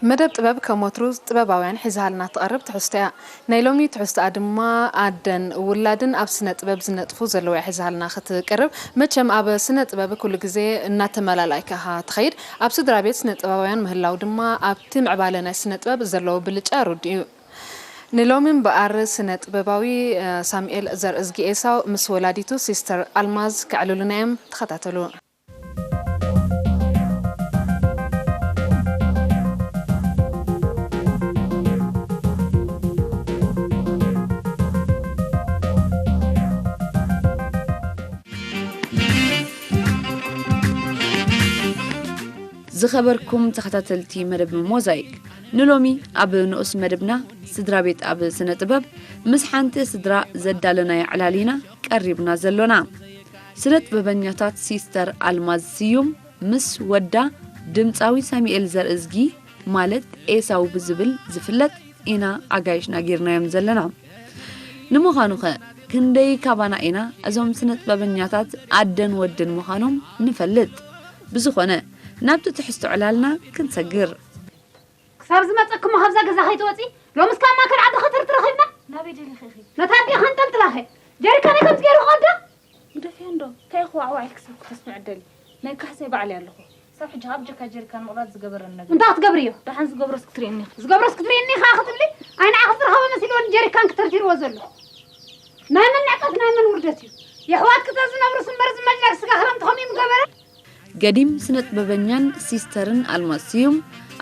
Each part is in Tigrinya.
መደብ ጥበብ ከም ወትሩ ጥበባውያን ሒዛሃልና ትቐርብ ትሕዝቶ እያ። ናይ ሎሚ ትሕዝቶኣ ድማ ኣደን ውላድን ኣብ ስነ ጥበብ ዝነጥፉ ዘለዋ እያ ሒዛሃልና ክትቀርብ። መቸም ኣብ ስነ ጥበብ ኩሉ ግዜ እናተመላላእካ ኢኻ ትኸይድ። ኣብ ስድራ ቤት ስነ ጥበባውያን ምህላው ድማ ኣብቲ ምዕባለ ናይ ስነ ጥበብ ዘለዎ ብልጫ ርዱእ እዩ። ንሎሚ እምበኣር ስነ ጥበባዊ ሳሙኤል ዘርእዝጊ ኤሳው ምስ ወላዲቱ ሲስተር ኣልማዝ ከዕልሉና እዮም። ተኸታተሉ። ዝኸበርኩም ተኸታተልቲ መደብ ሞዛይክ፣ ንሎሚ ኣብ ንኡስ መደብና ስድራ ቤት ኣብ ስነ ጥበብ ምስ ሓንቲ ስድራ ዘዳለናዮ ዕላል ኢና ቀሪብና ዘሎና። ስነ ጥበበኛታት ሲስተር ኣልማዝ ስዩም ምስ ወዳ ድምፃዊ ሳሙኤል ዘርእዝጊ ማለት ኤሳው ብዝብል ዝፍለጥ ኢና ኣጋይሽና ጌርናዮም ዘለና። ንምዃኑኸ ክንደይ ካባና ኢና እዞም ስነ ጥበበኛታት ኣደን ወድን ምዃኖም ንፈልጥ? ብዝኾነ ናብቲ ትሕዝቶ ዕላልና ክንሰግር። ክሳብ ዝመፀክሞ ካብዛ ገዛ ከይትወፂ ሎምስ ካብ ማእከል ዓዲ ከተርቲ ረኺብና። ናበይ ደሊኺ ኢኺ? ነታ ኣዲኻ ኣንጠልጥላኸ ጀሪካነይ ከምዚ ገይሩ ክቐዳ። ግደፍዮ እንዶ፣ እንታይ ኢኺ ዋዕዋዕ ኢልኪ ሰብ ክተስምዒ ትደሊ? ናይ ካሕሳይ ባዕለይ ኣለኹ። ሳብ ሕጂ ካብ ጀካ ጀሪካን ምቕዳድ ዝገበረኒ ነገር እንታ ክትገብርዮ? ደሓን ዝገብሮስ ክትርእየኒ ኢኺ። ዝገብሮስ ክትርእየኒ ኢኻ ክትብሊ? ኣይ ንዓኺ ዝረኸበ መሲልዎ ንጀሪካን ክተርቲርዎ ዘሎ። ናይ መን ንዕቀት ናይ መን ውርደት እዩ? የሕዋትኪ ተዝነብሩስ እምበር ዝመለክ ስጋ ክረምቲ ከምኡ ምገበረ። ገዲም ስነ ጥበበኛን ሲስተርን ኣልማዝ ስዩም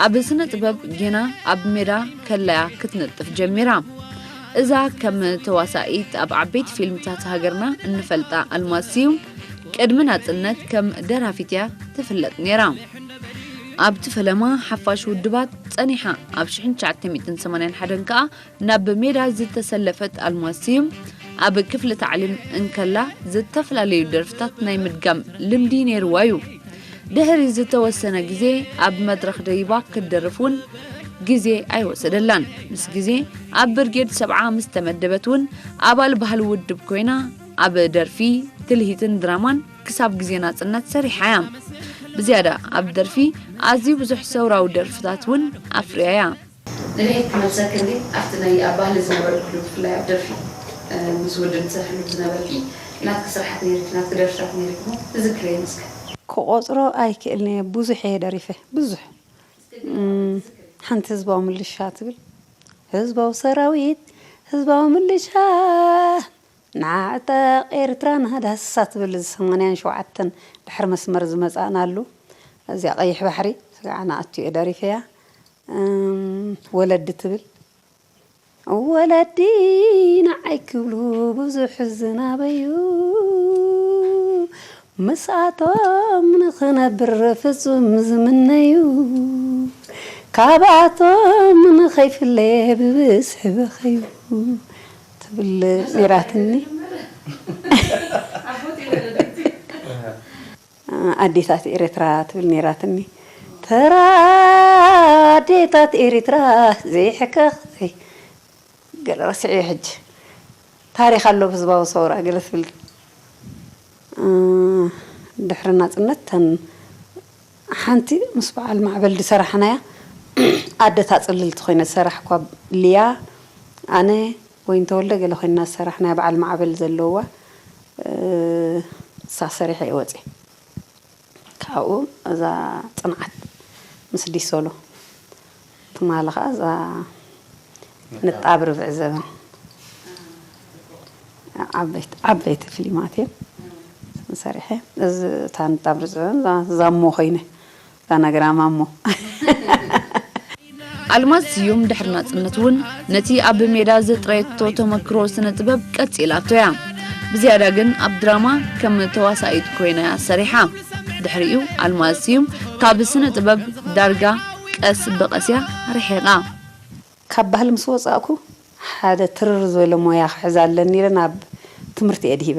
ኣብ ስነ ጥበብ ጌና ኣብ ሜዳ ከላያ ክትነጥፍ ጀሚራ። እዛ ከም ተዋሳኢት ኣብ ዓበይቲ ፊልምታት ሃገርና እንፈልጣ ኣልማዝ ስዩም ቅድሚ ናጽነት ከም ደራፊት እያ ትፍለጥ ነይራ። ኣብቲ ፈለማ ሓፋሽ ውድባት ጸኒሓ ኣብ ሽሕን ትሽዓተ ሚእትን ሰማንያን ሓደን ከኣ ናብ ሜዳ ዝተሰለፈት ኣልማዝ ስዩም ኣብ ክፍሊ ታዕሊም እንከላ ዝተፈላለዩ ደርፍታት ናይ ምድጋም ልምዲ ነይርዋ እዩ። ድሕሪ ዝተወሰነ ግዜ ኣብ መድረኽ ደይባ ክትደርፍ እውን ግዜ ኣይወሰደላን። ምስ ግዜ ኣብ ብርጌድ ሰብዓ ምስ ተመደበት እውን ኣባል ባህሊ ውድብ ኮይና ኣብ ደርፊ፣ ትልሂትን ድራማን ክሳብ ግዜ ናጽነት ሰሪሓ እያ። ብዝያዳ ኣብ ደርፊ ኣዝዩ ብዙሕ ሰውራዊ ደርፍታት እውን ኣፍርያ እያ። ንድሕሪት ክመልሰኪ እንዲ ኣብቲ ናይ ኣብ ባህሊ ዝነበርክሉ ብፍላይ ኣብ ደርፊ፣ እ፣ ምስ ውድብ ትሰርሕሉ ዝነበርኪ ናትኪ ስራሓት ነይርኪ፣ ናትኪ ደርፍታት ነይርኪ እሞ ትዝክርየን እስከ? ክቆጽሮ ኣይክእልን እየ፣ ብዙሕ እየ ደሪፈ፣ ብዙሕ። እም፣ ሓንቲ ህዝባዊ ምልሻ ትብል፣ ህዝባዊ ሰራዊት፣ ህዝባዊ ምልሻ፣ ንዓዕጠቕ ኤርትራና ዳህስሳ ትብል፣ እዚ ሰማንያን ሸውዓተን ድሕሪ መስመር ዝመጻእናሉ፣ እዚኣ ቀይሕ ባሕሪ፣ ስጋዕ ንኣቱ እየ ደሪፈያ። እም፣ ወለዲ ትብል። ወለዲ ንዓይ ክብሉ ብዙሕ ዝናበዩ፣ ምስኣቶም ንኽነብር ፍጹም ዝምነዩ፣ ካብኣቶም ንኸይፍለ ብብዝሒ በኸዩ ትብል ነይራትኒ። ኣዴታት ኤረትራ ትብል ነይራትኒ። ተራ ኣዴታት ኤረትራ ዘይሕከኽ ዘይ-፣ ገለ ረሲዐዮ ሕጂ። ታሪኽ ኣሎ ብህዝባዊ ሰውራ ገለ ትብል። እ፣ ድሕሪ ናጽነት ተን ሓንቲ ምስ በዓል ማዕበል ዝሰራሕናያ ኣደታት ጽልልቲ ኮይነ ዝሰራሕኳ ሊያ፣ ኣነ፣ ወይን ተወልደ ገለ ኮይንና ዝሰራሕናያ በዓል ማዕበል ዘለዋ፣ እ፣ ንሳ ሰሪሐ እየ ወፅየ። ካብኡ እዛ ፅንዓት ምስ ዲሶሎ ትማሊ ከዓ እዛ ንጣብ ርብዒ ዘበን ዓበይቲ፣ ዓበይቲ ፊልማት እየን ሰሪሐ። እዚ እታ ንጣብ ርብዒ ዘበን እዛ፣ እዛ እሞ ኮይነ፣ እዛ ነግራማ እሞ። ኣልማዝ ስዩም ድሕሪ ናጽነት እውን ነቲ ኣብ ሜዳ ዘጥረየቶ ተመክሮ ስነ ጥበብ ቀጺላቶ እያ። ብዝያዳ ግን ኣብ ድራማ ከም ተዋሳኢት ኮይና እያ ሰሪሓ። ድሕሪኡ ኣልማዝ ስዩም ካብ ስነ ጥበብ ዳርጋ ቀስ ብቐስ እያ ርሒቓ። ካብ ባህሊ ምስ ወጻእኩ ሓደ ትርር ዝበለ ሞያ ክሕዝ ኣለኒ ኢለ ናብ ትምህርቲ እየ ድሂበ።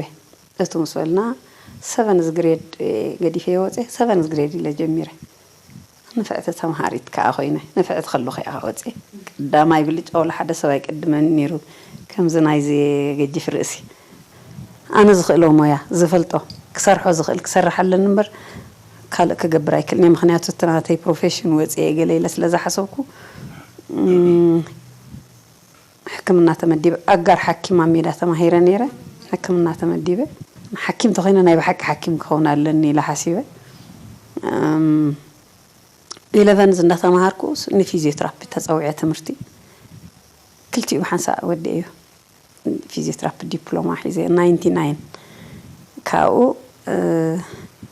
እቱ ምስ በልና ሰቨንዝ ግሬድ ገዲፈ ወፀ። ሰቨንዝ ግሬድ ኢለ ጀሚረ። ንፍዕቲ ተምሃሪት ከዓ ኮይነ። ንፍዕቲ ከለኹ እያ ወፀ። ቀዳማይ ብልጫ ወላ ሓደ ሰብ ኣይቅድመኒ ነይሩ። ከምዚ ናይዚ ገጅፍ ርእሲ ኣነ ዝኽእሎ ሞያ ዝፈልጦ ክሰርሖ ዝኽእል ክሰርሕ ኣለኒ እምበር ካልእ ክገብር ኣይክእልን እየ። ምኽንያቱ እቲ ናተይ ፕሮፌሽን ወፂአ ገለ ኢለ ስለ ዝሓሰብኩ፣ እም፣ ሕክምና ተመዲበ። ኣጋር ሓኪም ኣብ ሜዳ ተማሂረ ነይረ። ሕክምና ተመዲበ። ሓኪም ተኾይነ ናይ ብሓቂ ሓኪም ክኸውን ኣለኒ ኢለ ሓሲበ። እም፣ ኢለቨንዝ እንዳተማሃርኩ ንፊዚዮትራፒ ተፀዊዐ ትምህርቲ። ክልቲኡ ብሓንሳእ ወዲኤዮ። ፊዚዮትራፒ ዲፕሎማ ሒዘ፣ ናይንቲ ናይን። ካብኡ፣ እ፣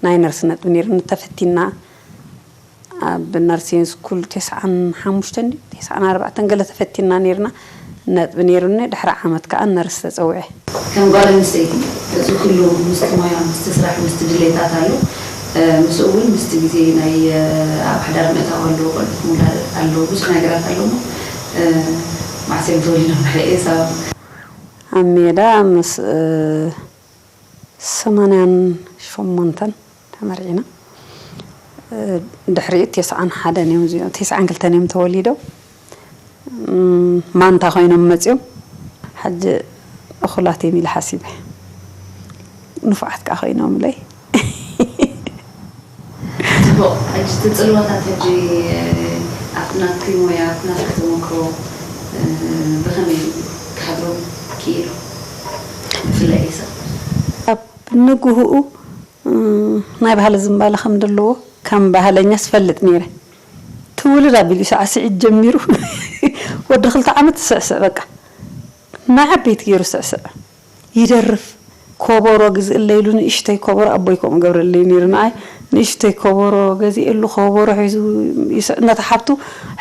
ናይ ነርስ ነጥቢ ነይሩኒ። ተፈቲና ኣብ ነርሲንግ ስኩል ተስዓን ሓሙሽተን ድዩ? ተስዓን ኣርባዕተን ገለ ተፈቲና ነይርና። ነጥቢ ነይሩኒ። ድሕሪ ዓመት ከኣ ነርስ ተጸዊዐ። ከም ጓል ኣንስተይቲ፣ እዚ ኩሉ ምስቲ ሞያ፣ ምስቲ ስራሕ፣ ምስቲ ድሌታት ኣሎ። እ፣ ምስኡ እውን ምስቲ ግዜ ናይ፣ እ፣ ኣብ ሓዳር ምእታው ኣሎ፣ ቆልዑት ምውላድ ኣሎ፣ ብዙሕ ነገራት ኣሎ እሞ፣ እ፣ መዓስ እዮም ተወሊዶም? ድሕሪ ኤሳው ኣብ ሜዳ ምስ፣ እ፣ ሰማንያን ሸሞንተን ተመርዒና። እ፣ ድሕሪኡ ተስዓን ሓደን እዮም እዚኦም፣ ተስዓን ክልተን እዮም ተወሊዶም። እም፣ ማንታ ኮይኖም መጺኦም። ሕጂ እኹላት እዮም ኢለ ሓሲበ። ንፉዓት ከኣ ኮይኖምለይ። ጽቡቕ። ሕጂ እቲ ጽልዋታት ሕጂ፣ እ፣ ኣብቲ ናትኪ ሞያ፣ ኣብቲ ናትኪ ተመክሮ፣ እ፣ ብኸመይ ክሓድሩ ክኢሉ? ብፍላይ ኤሳው። ኣብ ንግህኡ፣ እ፣ ናይ ባህሊ ዝምባለ ከም ዘለዎ ከም ባህለኛ ዝፈልጥ ነይረ። ትውልድ ኣቢሉ ሰዓስዒት ጀሚሩ ወዲ ክልተ ዓመት ዝስዕስዕ በቃ። ናይ ዓበይቲ ገይሩ ዝስዕስዕ። ይደርፍ። ኮቦሮ ግዝእለይ ኢሉ ንእሽተይ ኮቦሮ ኣቦይ ከምኡ ገብረለይ ነይሩ። ንኣይ ንእሽተይ ኮቦሮ ገዚኤሉ ኮቦሮ ሒዙ ይስዕ-፣ ነታ ሓብቱ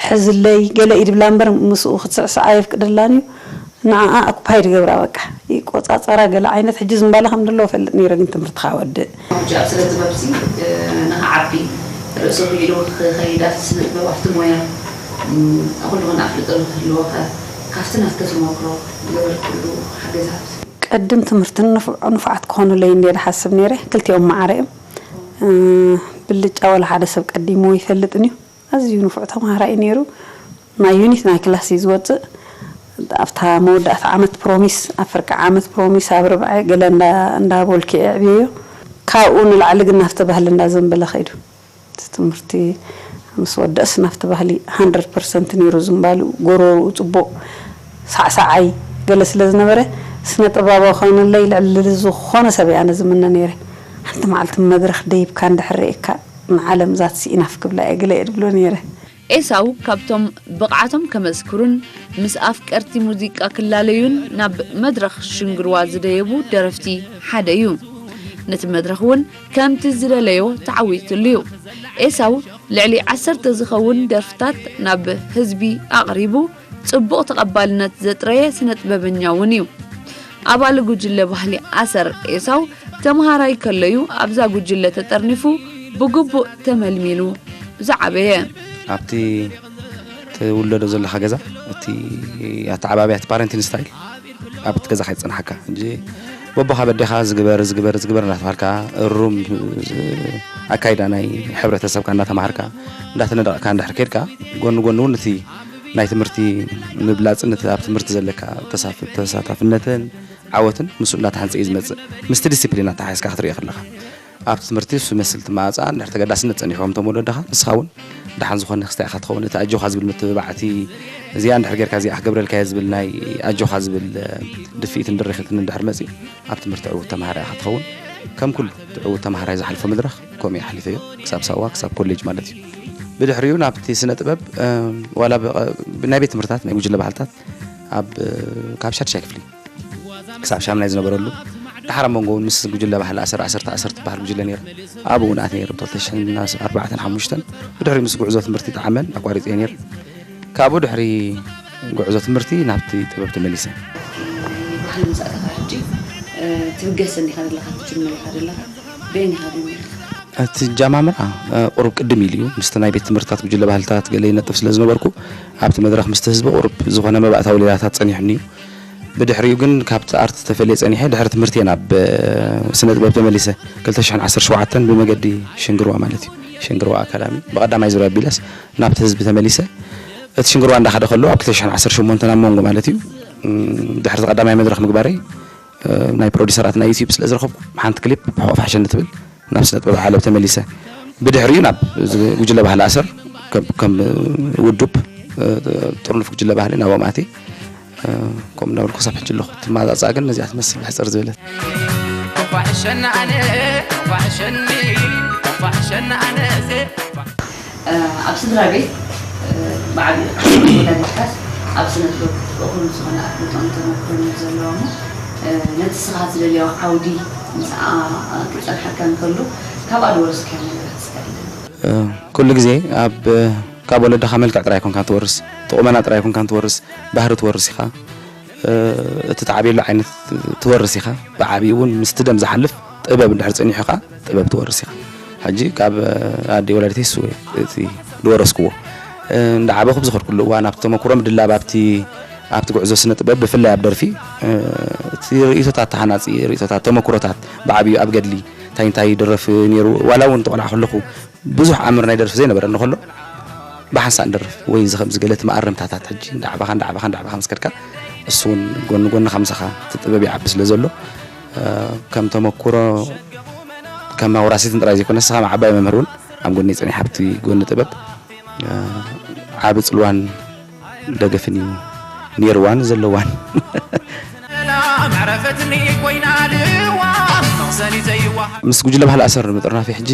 ሕዝለይ ገለ ኢድ ብላ እምበር ምስኡ ክትስዕስዕ ኣየፍቅደላን እዩ። ንዓኣ ኣኩፓይድ ገብራ በቃ። ይቆጻጸራ ገለ ዓይነት ሕጂ ዝምባለ ከም ዘለዎ እፈልጥ ነይረ፣ ግን ትምህርትኻ ወድእ። ሕጂ ኣብ ስነ ጥበብሲ፣ እ፣ ንኽዓቢ ርእሱ ክኢሉ ክኸይድ ኣብቲ ስነ ጥበብ ኣብቲ ሞያ፣ እም፣ ኩሉ ግን ኣፍልጦ ንክህልወካ ካብቲ ናትካ ተመክሮ ዝገበርክሉ ሓገዛት? ቀድም ትምህርትን ንፉ-፣ ንፉዓት ክኾኑለይ እንድየ ዝሓስብ ነይረ። ክልቲኦም ማዕረ እዮም። እ፣ ብልጫ ወላ ሓደ ሰብ ቀዲምዎ ይፈልጥን እዩ። ኣዝዩ ንፉዕ ተምሃራይ ነይሩ። ናይ ዩኒት ናይ ክላስ እዩ ዝወጽእ። ኣብታ መወዳእታ ዓመት ፕሮሚስ፣ ኣብ ፍርቂ ዓመት ፕሮሚስ፣ ኣብ ርብዒ ገለ እንዳ-፣ እንዳበልኩ እየ ኣዕብየዮ። ካብኡ ንላዕሊ ግን ናብቲ ባህሊ እንዳዘንበለ ከይዱ። እቲ ትምህርቲ ምስ ወደእስ ናብቲ ባህሊ ሃንድረድ ፐርሰንት ነይሩ ዝምባልኡ፣ ጎሮርኡ ጽቡቕ፣ ሳዕሳዓይ ገለ ስለ ዝነበረ፣ ስነ ጥበባዊ ክኾነለይ ልዕሊ ዝኾነ ሰብ እየ ኣነ ዝምነ ነይረ። ሓንቲ መዓልቲ መድረኽ ደይብካ እንድሕር ርኤካ፣ ንዓለም that's enough ክብላ እየ ገለ እየ ዝብሎ ነይረ። ኤሳው ካብቶም ብቕዓቶም ከመስክሩን ምስ ኣፍቀርቲ ሙዚቃ ክላለዩን ናብ መድረኽ ሽንግርዋ ዝደየቡ ደረፍቲ ሓደ እዩ። ነቲ መድረኽ እውን ከምቲ ዝደለዮ ተዓዊቱሉ እዩ። ኤሳው ልዕሊ ዓሰርተ ዝኸውን ደርፍታት ናብ ህዝቢ ኣቕሪቡ፣ ጽቡቕ ተቐባልነት ዘጥረየ ስነ ጥበበኛ እውን እዩ። ኣባል ጉጅለ ባህሊ ኣሰር ኤሳው ተምሃራይ ከሎ'ዩ ኣብዛ ጉጅለ ተጠርኒፉ ብግቡእ ተመልሚሉ ዝዓበየ። ኣብቲ ትውለዶ ዘለኻ ገዛ፣ እቲ ኣተዓባብያ፣ እቲ ፓረንቲንግ ስታይል፣ ኣብቲ ገዛ ከይጸንሓካ እንጂ፣ በቦኻ በዴኻ ዝግበር፣ ዝግበር፣ ዝግበር እናተባሃልካ፣ እሩም፣ ዝ-፣ ኣካይዳ ናይ ሕብረተሰብካ እናተማሃርካ፣ እንዳተነደቕካ እንድሕር ከይድካ፣ ጎኒ ጎኒ እውን እቲ ናይ ትምህርቲ ምብላጽን እቲ ኣብ ትምህርቲ ዘለካ ተሳፍ-፣ ተሳታፍነትን ዓወትን ምስኡ እንዳተሃንጸ እዩ ዝመጽእ። ምስቲ ዲሲፕሊን ኣተሓሒዝካ ክትሪኦ ከለኻ፣ ኣብቲ ትምህርቲ እሱ መስል ትመጻ፣ እንድሕር ተገዳስነት ጸኒሕዎም እቶም ወለድኻ፣ ንስኻ እውን ደሓን ዝኾነ ክስታይ ኢኻ ትኸውን። እቲ ኣጆኻ ዝብል ምትብባዕ፣ እቲ እዚኣ እንድሕር ጌርካ እዚኣ ክገብረልካ እየ ዝብል ናይ ኣጆኻ ዝብል፣ እ፣ ድፍኢትን ድርኺትን እንድሕር መጺኡ፣ ኣብ ትምህርቲ ዕዉት ተምሃራይ ኢኻ ትኸውን። ከም ኩሉ እቲ ዕዉት ተምሃራይ ዝሓልፎ መድረኽ ከምኡ እዩ ሓሊፈዮ፣ ክሳብ ሳዋ፣ ክሳብ ኮሌጅ ማለት እዩ። ብድሕሪኡ ናብቲ ስነ ጥበብ፣ እ፣ ዋላ ብ-፣ ብናይ ቤት ትምህርትታት፣ ናይ ጉጅለ ባህልታት ኣብ፣ እ፣ ካብ ሻድሻይ ክፍሊ ክሳብ ሻምናይ ዝነበረሉ፣ ድሓር ኣብ መንጎ እውን ምስ ጉጅለ ባህሊ ኣሰር ዓሰርተ ዓሰርተ ዝበሃል ጉጅለ ነይረ። ኣብኡ እውን ኣትየ ነይረ፣ ብ ክልተ ሽሕን ኣርባዕተን ሓሙሽተን። ብድሕሪ ምስ ጉዕዞ ትምህርቲ ጠዓመን ኣቋሪጸ ነይረ። ካብኡ ድሕሪ ጉዕዞ ትምህርቲ ናብቲ ጥበብ ተመሊሰ። ባህሊ ምስ ኣተኻ ሕጂ፣ እ፣ ትብገስ እንዲኻ ዘለኻ፣ ትጅምር ኢኻ ዘለኻ። በየን ኢኻ ጀሚርካ? እቲ ጃማምራ፣ እ፣ ቁሩብ ቅድም ኢሉ እዩ። ምስቲ ናይ ቤት ትምህርትታት ጉጅለ ባህልታት ገለ ይነጥፍ ስለ ዝነበርኩ፣ ኣብቲ መድረኽ ምስቲ ህዝቢ ቁሩብ ዝኾነ መባእታዊ ሌላታት ጸኒሑኒ እዩ። ብድሕሪኡ ግን ካብቲ ኣርት ተፈልየ ጸኒሐ፣ ድሕሪ ትምህርቲ እየ ናብ፣ እ፣ ስነ ጥበብ ተመሊሰ። ክልተ ሽሕን ዓሰርተ ሸውዓተን ብመገዲ ሽንግርዋ ማለት እዩ። ሽንግርዋ ኣካዳሚ ብቐዳማይ ዙርያ ቢለስ ናብቲ ህዝቢ ተመሊሰ። እቲ ሽንግርዋ እንዳኸደ ከሎ ኣብ ክልተ ሽሕን ዓሰርተ ሸሞንተን ኣብ መንጎ ማለት እዩ። እም፣ ድሕሪ እቲ ቀዳማይ መድረኽ ምግባረይ፣ እ፣ ናይ ፕሮዲሰራት ናይ ዩቲዩብ ስለ ዝረኸብኩ ሓንቲ ክሊፕ ብሕቑፍ ሓሸኒ ትብል ናብ ስነ ጥበብ ዓለም ተመሊሰ። ብድሕሪኡ ናብ እዚ ጉጅለ ባህሊ ኣሰር ከም ከም ውዱብ፣ እ፣ ጥርኑፍ ጉጅለ ባህሊ ናብኦም ኣትየ። እ፣ ከምኡ እንዳበልኩ ክሳብ ሕጂ ኣለኹ። እቲ መባፅዓ ግን ነዚኣ ትመስል ሕፅር ዝበለት። እ፣ ኣብ ስድራ ቤት፣ እ፣ ብዓቢኡ ወላዲትካስ ኣብ ስነ ጥበብ እኹል ዝኾነ ኣፍልጦን ተመክሮን እዩ ዘለዋ እሞ፣ እ፣ ነቲ ንስኻ ትደልዮ ዓውዲ ምስኣ ክጸንሓካ እንከሎ፣ ካብኣ ዝወረስካዮ ነገራት እስከ ኣዕልለና። እ፣ ኩሉ ግዜ ኣብ፣ ካብ ወለድኻ መልክዕ ጥራይ ኣይኮንካን ትወርስ፣ እቲ ቁመና ጥራይ ኣይኮንካን ትወርስ፣ ባህሪ ትወርስ ኢኻ። እ፣ እቲ ትዓብየሉ ዓይነት ትወርስ ኢኻ። ብዓቢኡ እውን ምስቲ ደም ዝሓልፍ ጥበብ እንድሕር ጸኒሑ ኸኣ ጥበብ ትወርስ ኢኻ። ሕጂ ካብ ኣደይ ወላዲተይ እሱ እቲ ዝወረስክዎ። እ፣ እንዳዓበኹ ብዝኸድኩሉ እዋን ኣብቲ ተመኩሮ ምድላብ ኣብቲ፣ ኣብቲ ጉዕዞ ስነ ጥበብ ብፍላይ ኣብ ደርፊ፣ እ፣ እቲ ርእይቶታት ተሃናጺ ርእይቶታት፣ ተመኩሮታት ብዓቢኡ ኣብ ገድሊ እንታይ እንታይ ይድረፍ ነይሩ፣ ዋላ እውን ተቆልዓ ከለኹ ብዙሕ ኣምር ናይ ደርፊ ዘይነበረኒ ከሎ ብሓንሳእ ንደርፍ ወይ እዚ ከምዚ ገለ እቲ መኣረምታታት ሕጂ እንዳዕባኻ፣ እንዳዕባኻ፣ እንዳዕባኻ ምስ ከድካ እሱ እውን ጎኒ ጎኒ ከምሳኻ እቲ ጥበብ ይዓቢ ስለ ዘሎ፣ እ፣ ከም ተመኩሮ ከም ኣውራሲትን ጥራይ ዘይኮነ ንስኻ ዓባይ መምህር እውን ኣብ ጎኒ ጸኒሓ ኣብቲ ጎኒ ጥበብ፣ እ፣ ዓቢ ጽልዋን ደገፍን እዩ ነይርዋን ዘለዋን። ምስ ጉጅለ ባህሊ ኣሰር ምጥርናፈይ ሕጂ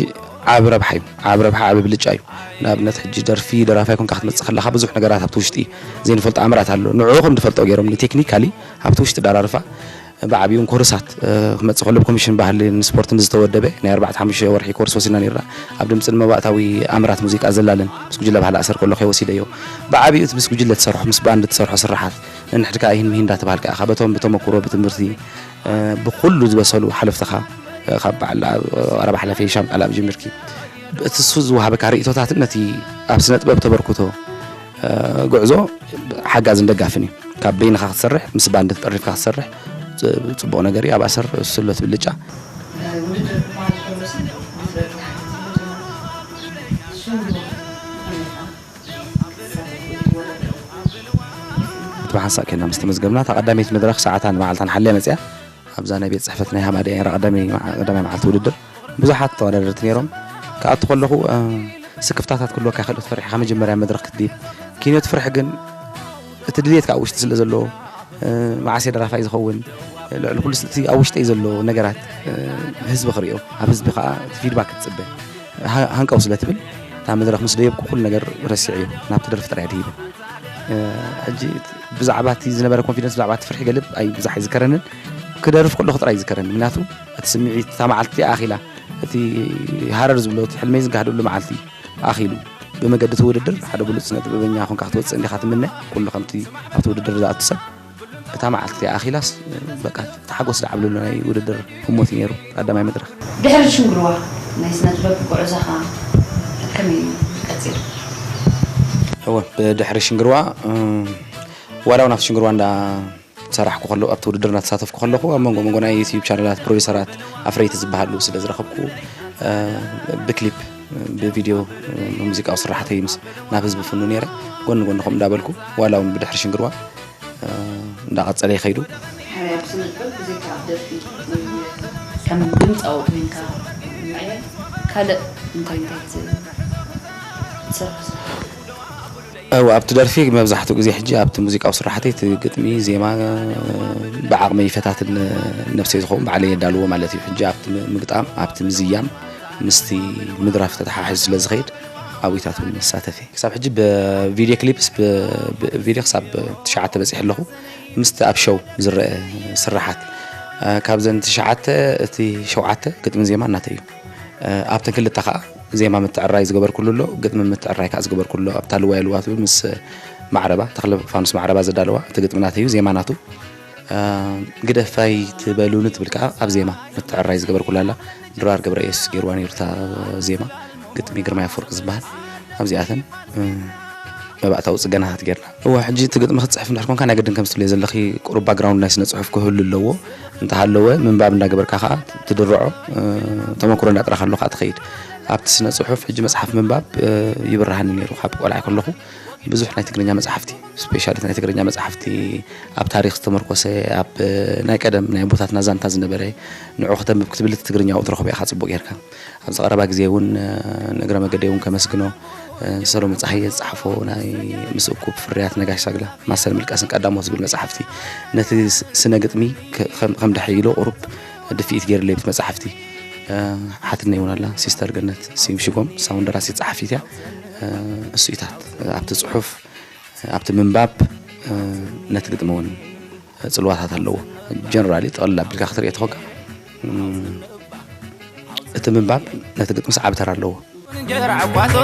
ዓቢ ረብሓ እዩ። ዓቢ ረብሓ፣ ዓቢ ብልጫ እዩ። ንኣብነት ሕጂ ደርፊ ደራፋይ ኮንካ ክትመጽእ ከለኻ ብዙሕ ነገራት ኣብቲ ውሽጢ ዘይንፈልጦ ኣምራት ኣሎ። ንዕኡ ከም ዝፈልጦ ገይሮም ንቴክኒካሊ ኣብቲ ውሽጢ ደራርፋ ብዓቢኡ ኮርሳት፣ እ፣ ክመጽእ ከሎ ብኮሚሽን ባህልን ስፖርትን ዝተወደበ ናይ ኣርባዕተ ሓሙሽተ ወርሒ ኮርስ ወሲድና ነይርና። ኣብ ድምጽን መባእታዊ ኣምራት ሙዚቃ ዘላልን ምስ ጉጅለ ባህሊ ኣሰር ከለኹ እየ ወሲደዮ። ብዓቢኡ እቲ ምስ ጉጅለ ትሰርሖ፣ ምስ ባንድ ትሰርሖ ስራሓት ነንሕድካ ይህን ምሂን እንዳተባሃልካ ኢኻ በቶም ብተመኩሮ ብትምህርቲ፣ እ፣ ብኹሉ ዝበሰሉ ሓለፍትኻ፣ እ፣ ካብ በዓል ኣብ ቀረባ ሓላፊ ሂሻም ቃል ኣብ ጀሚርኪ እቲ እሱ ዝወሃበካ ርእይቶታትን ነቲ ኣብ ስነ ጥበብ ተበርክቶ፣ እ፣ ጉዕዞ ሓጋዝን ደጋፍን እዩ። ካብ በይንኻ ክትሰርሕ፣ ምስ ባንድ ተጠሪፍካ ክትሰርሕ፣ ፅ-፣ ጽቡቕ ነገር እዩ። ኣብ ኣሰር እሱ ኣሎ እቲ ብልጫ። ውድድር ክበሃል ከሎስ ድፍረት ዝሓትት እዩ። ሽም ሽም እቲ ብሓንሳእ ኬና ምስ ተመዝገብና፣ እታ ቀዳመይቲ መድረኽ ሰዓታን መዓልታን ሓልያ መጽያ። ኣብዛ ናይ ቤት ጽሕፈት ናይ ሃማደኤ ነይራ ቀዳሚ መዓ-፣ ቀዳማይ መዓልቲ ውድድር። ብዙሓት ተወዳደርቲ ነይሮም። ክኣቱ ከለኹ፣ እ፣ ስክፍታታት ክህልወካ ይኽእል፣ ክትፈርሕ ኢኻ፣ መጀመርያ መድረኽ ክትድይብ። ኪኖ ትፍርሒ ግን እቲ ድሌት ከኣ ኣብ ውሽጢ ስለ ዘሎ፣ እ፣ መዓስ እየ ደራፋይ ዝኸውን፣ ልዕሊ ኩሉ እቲ ኣብ ውሽጠይ ዘሎ ነገራት፣ እ፣ ህዝቢ ክርእዮ፣ ኣብ ህዝቢ ከኣ እቲ ፊድባክ ክትጽበ፣ ሃ-፣ ሃንቀው ስለ ትብል፣ እታ መድረኽ ምስ ደየብኩ ኩሉ ነገር ረሲዐዮ፣ ናብቲ ደርፊ ጥራይ ድሂበ። እ፣ ሕጂ ብዛዕባ እቲ ዝነበረ ኮንፊደንስ፣ ብዛዕባ እቲ ፍርሒ ገለ ኣይ ብዙሕ ኣይዝከረንን። ክደርፍ ከለኹ ጥራይ ይዝከረኒ። ምክንያቱ እቲ ስምዒት፣ እታ መዓልቲ ኣኺላ፣ እቲ ሃረር ዝብሎ፣ እቲ ሕልመይ ዝጋህደሉ መዓልቲ ኣኺሉ። ብመገዲ እቲ ውድድር ሓደ ብሉጽ ስነ ጥበበኛ ኮንካ ክትወጽእ እንዲኻ ትምነ፣ ኩሉ ከምቲ ኣብቲ ውድድር ዝኣቱ ሰብ። እታ መዓልቲ ኣኺላስ፣ በቃ፣ ተሓጎስ ዝዓብለሉ ናይ ውድድር ህሞት እዩ ነይሩ፣ ቀዳማይ መድረኽ። ድሕሪ ሽንግርዋ ናይ ስነ ጥበብ ጉዕዞኻ ከመይ እዩ ቀጺሉ? እወ፣ ብድሕሪ ሽንግርዋ፣ እም፣ ዋላ እውን ኣብቲ ሽንግርዋ እንዳ ሰራሕኩ ከለኹ፣ ኣብቲ ውድድር እናተሳተፍኩ ከለኹ፣ ኣብ መንጎ መንጎ ናይ ዩትዩብ ቻነላት ፕሮዲሰራት ኣፍረይቲ ዝበሃሉ ስለ ዝረኸብኩ፣ እ፣ ብክሊፕ፣ ብቪድዮ፣ ብሙዚቃዊ ስራሓተይ ምስ፣ ናብ ህዝቢ ፍኑ ነይረ። ጎኒ ጎኒ ከምኡ እንዳበልኩ፣ ዋላ እውን ብድሕሪ ሽንግርዋ፣ እ፣ እንዳቐጸለ ይኸይዱ። ሓያል ስነ ጥበብ ብዘይካ ኣብ ደርፊ ወይ ከም ድምጻዊ ኮይንካ ምዕያል ካልእ እንታይ እንታይ ት-፣ ትሰርሖ? እው፣ ኣብቲ ደርፊ መብዛሕትኡ ግዜ ሕጂ ኣብቲ ሙዚቃዊ ስራሕተይ እቲ ግጥሚ፣ ዜማ፣ ብዓቕመይ ይፈታትን ነብሰይ ዝኸውን ባዕለይ የዳልዎ ማለት እዩ። ሕጂ ኣብቲ ም-፣ ምግጣም፣ ኣብቲ ምዝያም፣ ምስቲ ምድራፍ ተተሓሒዙ ስለ ዝኸይድ ኣብኡታት እውን መሳተፍ እየ። ክሳብ ሕጂ ብቪድዮ ክሊፕስ፣ ብ-፣ ብ-፣ ቪድዮ ክሳብ ትሽዓተ በጺሐ ኣለኹ። ምስቲ ኣብ ሸው ዝረአ ስራሓት፣ እ፣ ካብዘን ትሽዓተ እቲ ሸውዓተ ግጥምን ዜማን ናተይ እዩ። እ፣ ኣብተን ክልተ ከኣ ዜማ ምትዕራይ ዝገበርኩሉ ኣሎ፣ ግጥሚ ምትዕራይ ከኣ ዝገበርኩሉ ኣሎ። ኣብታ ልዋይ ልዋ ትብል ምስ ማዕረባ፣ ተኽለ ፋኑስ ማዕረባ ዘዳለዋ፣ እቲ ግጥሚ ናተይ እዩ፣ ዜማ ናቱ። እ፣ ግደፋይ ትበሉኒ ትብል ከኣ ኣብ ዜማ ምትዕራይ ዝገበርኩላ ኣላ። ድራር ገብረየሱስ ገይርዋ ነይሩ እታ ዜማ። ግጥሚ ግርማይ ኣፈወርቂ ዝበሃል። ኣብዚኣተን፣ እ፣ መባእታዊ ጽገናታት ጌርና። እወ፣ ሕጂ እቲ ግጥሚ ክትጽሕፍ እንድሕር ኮንካ፣ ናይ ግድን ከም ትብልዮ ዘለኺ ቁሩብ ባክግራውንድ ናይ ስነ ጽሑፍ ክህሉ ኣለዎ። እንተሃለወ፣ ምንባብ እንዳገበርካ ከኣ ትድርዖ፣ እ፣ ተመክሮ እንዳጥረኻ ኣሎ ከኣ ትኸይድ። ኣብቲ ስነ ጽሑፍ ሕጂ መጽሓፍ ምንባብ ይብርሃኒ ነይሩ። ካብ ቆልዓ ከለኹ ብዙሕ ናይ ትግርኛ መጽሓፍቲ፣ ስፔሻሊ ናይ ትግርኛ መጽሓፍቲ፣ ኣብ ታሪኽ ዝተመርኮሰ፣ ኣብ ናይ ቀደም ናይ ኣቦታትና ዛንታ ዝነበረ፣ ንዑ ከተንብብ ክትብል እቲ ትግርኛ ትረኽቦ ኢኻ ጽቡቕ ጌርካ። ኣብዚ ቀረባ ግዜ እውን ንእግረ መገደይ እውን ከመስግኖ፣ ሰሎሞን ጸሃየ ዝጸሓፎ ናይ ምስ እኩብ ፍርያት ነጋሽ ሳግላ፣ ማሰን ምልቃስን ቀዳሞት ዝብል መጽሓፍቲ፣ ነቲ ስነ ግጥሚ ከም ደሐይሎ ቁሩብ ድፍኢት ገይሩለይ ብቲ መጽሓፍቲ። ሓትነይ እውን ኣላ፣ ሲስተር ገነት ስዩም ሽጎም፣ ንሳ እውን ደራሲት ጸሓፊት እያ። እሱኢታት ኣብቲ ጽሑፍ፣ ኣብቲ ምንባብ፣ ነቲ ግጥሚ እውን ጽልዋታት ኣለዎ። ጀነራሊ ጠቕልል ኣቢልካ ክትርእዮ ተኾንካ፣ እቲ ምንባብ ነቲ ግጥሚ ሰዓቢ ተራ ኣለዎ። እንጀራ ዕቋቶ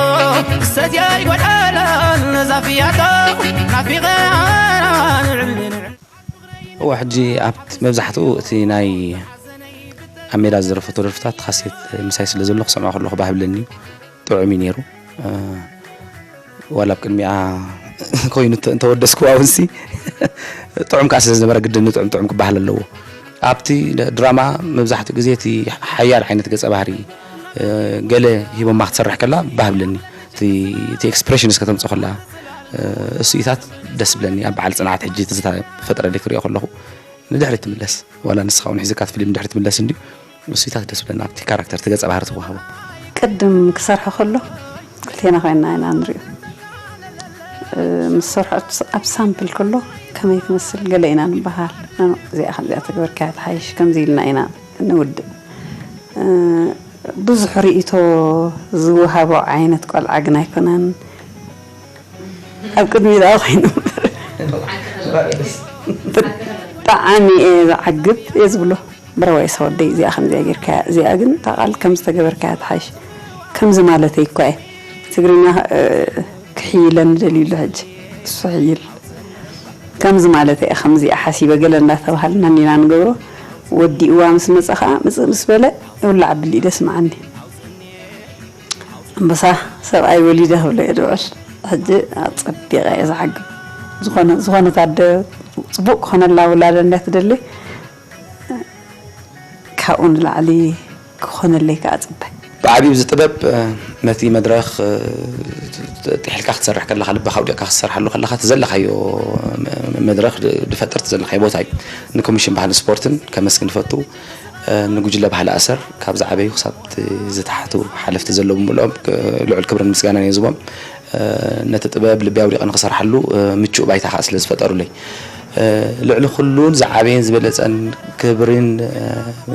ክሰትያ ይጎዳላን ነዛ ፍያቶ ናፊቐ ንዕልኒ ንዕልኒ እወ፣ ሕጂ ኣብቲ መብዛሕትኡ እቲ ናይ ኣብ ሜዳ ዝደረፈቶ ደርፍታት ካሴት ምሳይ ስለ ዘሎ ክሰምዖ ከለኹ ባህ ብለኒ እዩ። ጥዑም እዩ ነይሩ። ዋላ ኣብ ቅድሚኣ ኮይኑ እንተወደስክዋ እውንሲ ጥዑም ከዓ ስለ ዝነበረ ግድን ንጥዑም ጥዑም ክበሃል ኣለዎ። ኣብቲ ድራማ መብዛሕትኡ ግዜ እቲ ሓያል ዓይነት ገጸ ባህሪ ገለ ሂቦማ ክትሰርሕ ከላ ባህ ብለኒ። እቲ ኤክስፕሬሽንስ ከተምፅእ ከላ እሱኢታት ደስ ብለኒ። ኣብ በዓል ፅንዓት ሕጂ ትዝታ ፈጥረለይ ክሪኦ ከለኹ ንድሕሪት ትምለስ። ዋላ ንስኻ እውን ሒዝካ እቲ ፊልም ንድሕሪት ትምለስ እንድዩ። እሱኢታት ደስ ብለኒ ኣብቲ ካራክተር፣ እቲ ገጸ ባህሪ ትወሃቦ። ቅድም ክሰርሖ ከሎ ክልቴና ኮይና ኢና ንሪኦ። ምስ ሰርሖ ኣብ ሳምፕል ከሎ ከመይ ትመስል ገለ ኢና ንበሃል። እዚኣ ከምዚኣ ተገበርካያ ትሓይሽ፣ ከምዚ ኢልና ኢና ንውድእ። ብዙሕ ርእይቶ ዝወሃቦ ዓይነት ቆልዓ ግን ኣይኮነን። ኣብ ቅድሚ ደኣ ኮይኑ እምበር። ብጣዕሚ እየ ዝዓግብ እየ ዝብሎ። በረዋይ ሰወደይ እዚኣ ከምዚኣ ጌርካያ፣ እዚኣ ግን እታ ቃል ከም ዝተገበርካያ ትሓይሽ። ከምዚ ማለተይ እኳ እየ። ትግርኛ ክሕይለኒ ደልዩ ኣሎ ሕጂ። እሱ ሕይል። ከምዚ ማለተይ እየ፣ ከምዚኣ ሓሲበ ገለ እንዳተባሃልና እኒና ንገብሮ። ወዲእዋ ምስ መጸ ኸዓ ምጽእ ምስ በለ ይውላዕ ብሊ ደስ መዓኒ። ኣንበሳ ሰብኣይ ወሊደ ክብሎ እየ ድውዕል። ሕጂ ኣጸቢቐ እየ ዝዓግብ። ዝኾነ፣ ዝኾነት ኣደ ጽቡቕ ክኾነላ ውላዳ እንድያ ትደሊ፣ ካብኡ ንላዕሊ ክኾነለይ ከኣ እጽበ። ብዓቢኡ እዚ ጥበብ፣ እ፣ ነቲ መድረኽ፣ እ፣ ጥሒልካ ክትሰርሕ ከለኻ፣ ልብኻ ኣውዲቕካ ክትሰርሓሉ ከለኻ፣ እቲ ዘለኻዮ መድረኽ ድ-፣ ድፈጥር፣ እቲ ዘለኻዮ ቦታ እዩ። ንኮሚሽን ባህልን ስፖርትን ከመስግን እፈቱ። እ፣ ንጉጅለ ባህሊ ኣሰር፣ ካብ ዝዓበዩ ክሳብ እቲ ዝተሓቱ ሓለፍቲ ዘለዉ ብምልኦም፣ ክ-፣ ልዑል ክብርን ምስጋናን እየ ዝቦም። እ፣ ነቲ ጥበብ ልቢ ኣውዲቐ ንኽሰርሓሉ፣ እ፣ ምቹእ ባይታ ከኣ ስለ ዝፈጠሩለይ። እ፣ ልዕሊ ኩሉን ዝዓበየን ዝበለጸን ክብርን፣ እ፣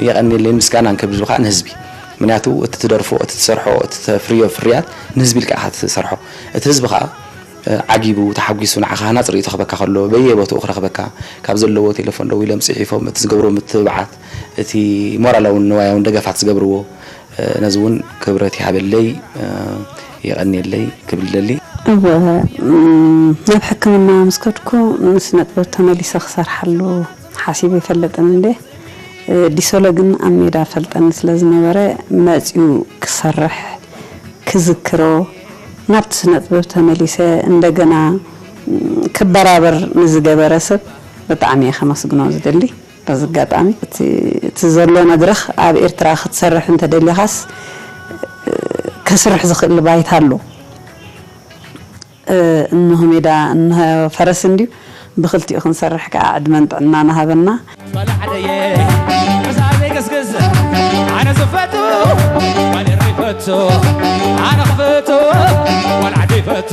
የቐንየለይን ምስጋናን ክብል ዝብል ከኣ ንህዝቢ። ምክንያቱ እቲ ትደርፎ፣ እቲ ትሰርሖ፣ እቲ ተፍርዮ ፍርያት ንህዝቢ ኢልካ ኢኻ ትሰርሖ። እቲ ህዝቢ ከኣ፣ እ፣ ዓጊቡ፣ ተሓጒሱ፣ ንዓኻ ሃናጺ ርእይቶ ክህበካ ከሎ፣ በየቦትኡ ክረኽበካ፣ ካብ ዘለዎ ቴሌፎን ደዊሎም ጽሒፎም፣ እቲ ዝገብርዎ ምትብባዓት፣ እቲ ሞራላውን ንዋያውን ደገፋት ዝገብርዎ፣ እ፣ ነዚ እውን ክብረት ይሃበለይ፣ እ፣ የቐንየለይ ክብል ይደሊ። እወ፣ እም፣ ናብ ሕክምና ምስ ከድኩ ንስነ ጥበብ ተመሊሰ ክሰርሓሉ ሓሲበ ኣይፈልጥን እንዴ። እ፣ ዲሶሎ ግን ኣብ ሜዳ ፈልጠኒ ስለ ዝነበረ መጺኡ ክሰርሕ፣ ክዝክሮ፣ ናብቲ ስነ ጥበብ ተመሊሰ እንደገና፣ እም፣ ክበራበር ንዝገበረ ሰብ ብጣዕሚ እየ ከመስግኖ ዝደሊ። በዚ ኣጋጣሚ እቲ፣ እቲ ዘሎ መድረኽ ኣብ ኤርትራ ክትሰርሕ እንተደሊኻስ፣ እ፣ ከስርሕ ዝኽእል ባይታ ኣሎ። እ፣ እንሆ ሜዳ፣ እንሆ ፈረስ እንድዩ። ብኽልቲኡ ክንሰርሕ ከኣ ዕድመን ጥዕናን ሃበና። በላዕለየ፣ ክሳብ ይቅስቅስ፣ ኣነ ዝፈቱ፣ ባሌር ይፈቱ፣ ኣነ ክፈቱ፣ ቆልዓ ይፈቱ።